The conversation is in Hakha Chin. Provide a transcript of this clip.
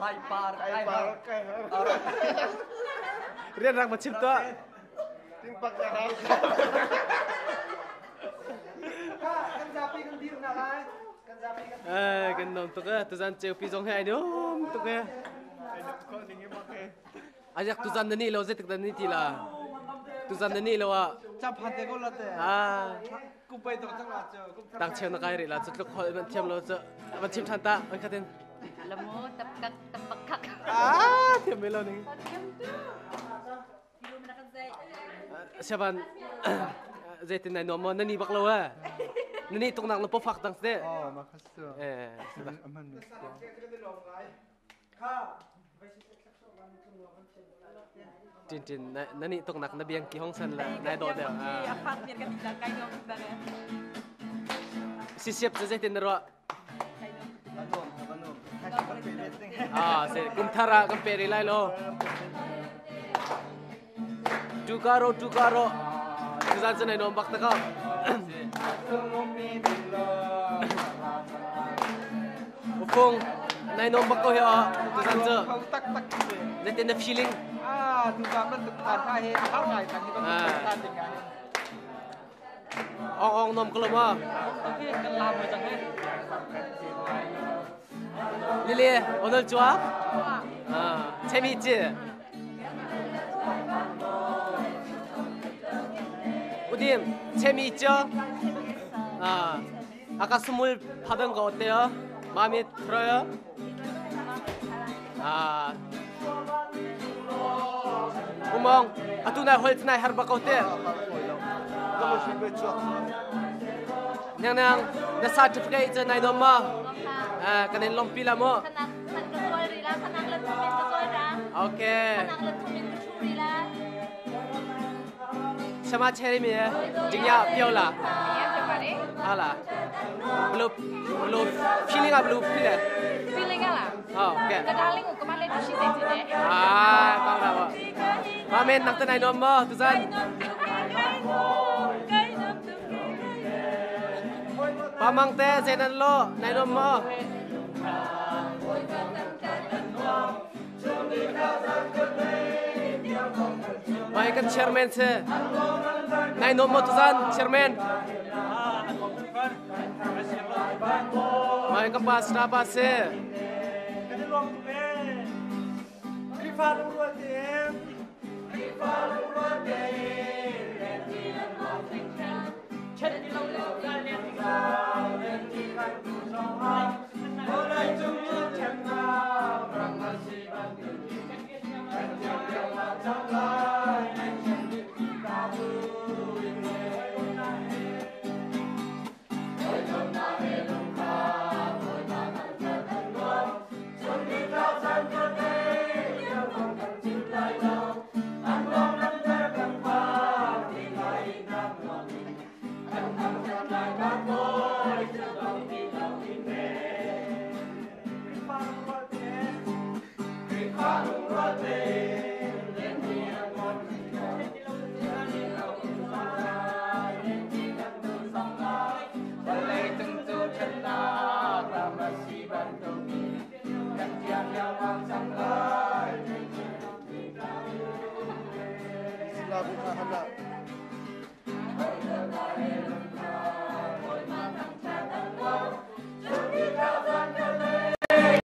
Kai par kai har. Kai har. Rian rak ma chim tuah. Ting pak ka ral. Kan zapi kan dir na lai. Kan zapi kan. Eh, kan nom tuk eh. Tuzan ceupi zong he ai nom tuk eh. Ai nom ko ning i mak eh. Ajak tuzan na ni lo zeitik dah ni ti la. Tuzan na ni lo ah. Cham phan te ko la te. Ah. Kum pai tok cang la cu. Tang cheu na kai rih la cu tluk hol man thiam lo cu. Van chim than ta. An khatin. Lamu tap kak tap pak kak. Ah, thiam me lo ning. Siaban zeitin nai nuam maw na ni bak lo eh. Na ni tuk nak na pofak dang te. Oh, ma khasu. Eh. Aman mi. Tin tin na ni tuk nak na biang ki hong san la nai do deuh. A fat mir kan ila kai nom da ne. Si siap cu zeitin na ruah? Ah, se kum thar ah kan pe rih lai lo. Tu karo tu karo. Tuzan cu nai nuam bak tak Ufung nai nuam bak ko hi ah tuzan cu. Zeitin na feeling? Ah, tu ka bantuk ta tha he har ngai tang hi bantuk ta ding ah. Ong ong nom ko lo ma. Lily, 오늘 좋아? 아, 재미있지? 우딘 재미있죠? 아, 아까 선물 받은 거 어때요? 마음에 들어요? 아, Umong, atu nai hol nai har bak te. Nang nang, na certificate nai nom ma. Ah, kan in lompi la mo. Okay. Sama cherry mi jingya pio la. Ala. Blue blue feeling ah blue feeling. Feeling อ่ะ Oh, okay. กระดาษลิงก็มาเล่นชิเซจิเน่ Ah, kau dah. Mamen nak tenai nom mo, tuzan. Pamang te zenan lo, nai nom mo. Mai kan chairman se. Nai nom mo tuzan, chairman. Mai kan pa sna pa se.